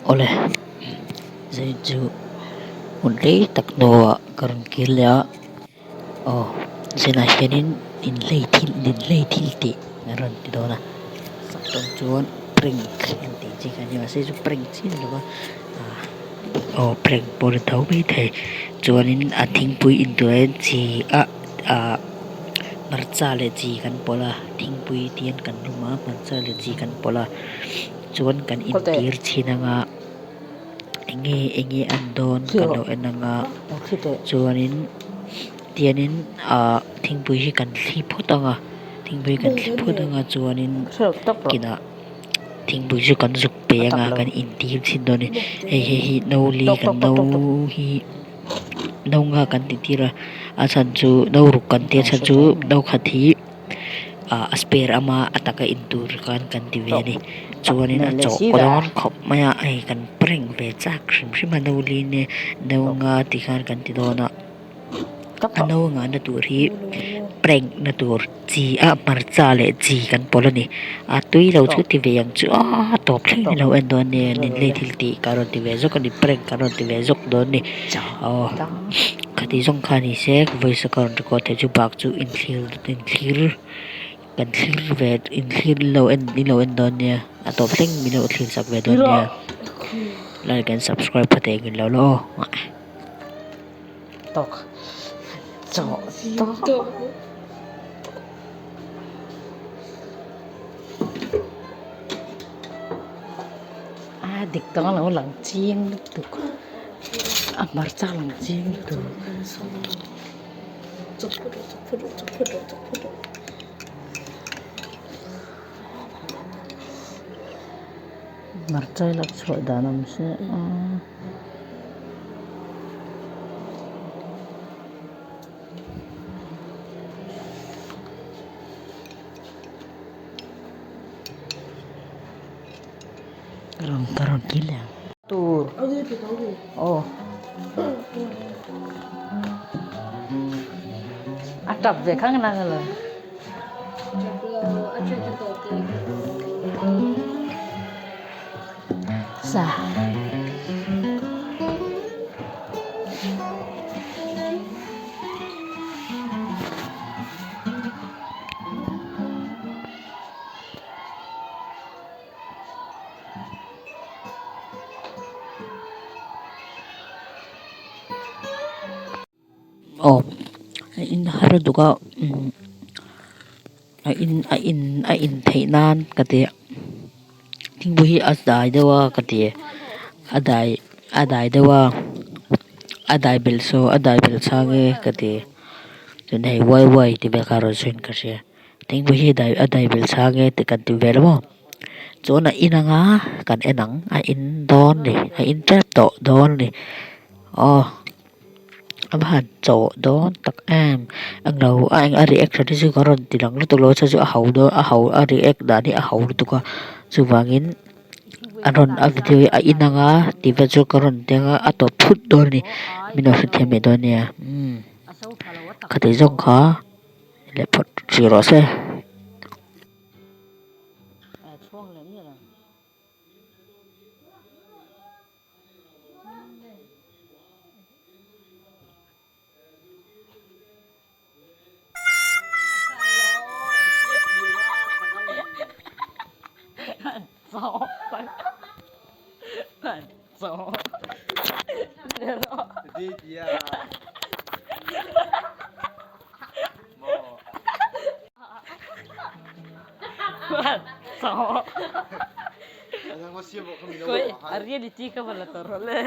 Awle zai chu hun rei tak hnuah ka rawn kir leh a aw zinah hianin inhlei thil inhlei thil tih an rawn ti dawn a saptawng chuan prank an tih chi kha a ni mahse chu prank chiah ni lova ah aw prank pawh a ni tho maithei chuanin a thingpui in turah hian chi ah ah hmarcha leh chi kan pawlh a thingpui te hian kan lum a hmarcha leh chi kan pawlh a. Chuan kan intir chhin anga enge enge an dawn kan lo en anga chuanin tianin ah thingpui hi kan thli phawt anga thingpui kan thli phawt anga chuanin kinah thingpui chu kan zuk pe anga kan intir chhin dawn a ni hei hei hi no li kan no hi no nga kan ti tir a a chhan chu no ruk kan tia chhan chu no khat hi. Ah a spare ama a taka in tur khan kan ti ve a ni chuanin a chawh dawn khawp mai a hei kan prank ve chak hrim hrim a no li nge no nga ti khan kan ti dawn a a no ngahna tur hi prank na tur chi a hmarcha leh chi kan pawlh a ni a tui lo chu ti ve ang chu aaa tawp thleng in lo en dawn nia ninhlei thil tih ka rawn ti ve zawk a ni prank ka rawn ti ve zawk dawn a ni aw. Khati zawng kha ni se voice a ka rawn record theih chu bak chu inthlir inthlir kan thlir ve inthlir in lo en in lo en dawn nia a tawp thleng min lo thlir chak ve dawn nia like and subscribe pha teh engin lo la aw. Tawk chawh tawk. A dik tawng a lo lang chiang lutuk a hmarcha lang chiang lutuk. Hmarcha hi lak chhuah dan awm se a. Ka rawn kil leh ang. Tur aw a tap ve khang nang alo. Sa. Aw a in har duk a umm a in a in a in theih nan ka ti a thingpui hi a dai deuh a ka ti a dai a dai deuh a a dai belh saw a dai belh chang e ka ti chuan hei wai wai tih vel kha a rawn sawi in ka hria. Thingpui hi dai a dai belh chang e tih kan ti vel maw chuan a in anga kan en ang a in dawn ni a in tep tawh dawn ni aw a va han chawh dawn tak em englo a eng a reaction hi chu ka rawn ti lang lutuk lo chu chu a ho dawn a ho a react dan hi a ho lutuk a chuvangin a rawn a video hi a in anga tih vel chu ka rawn ti anga a tawp phut dawn a ni min lo hrethiam leh dawn nia umm khati zawng kha. Leh phawt hrih rawh se. A reality ka va la ta rawh le.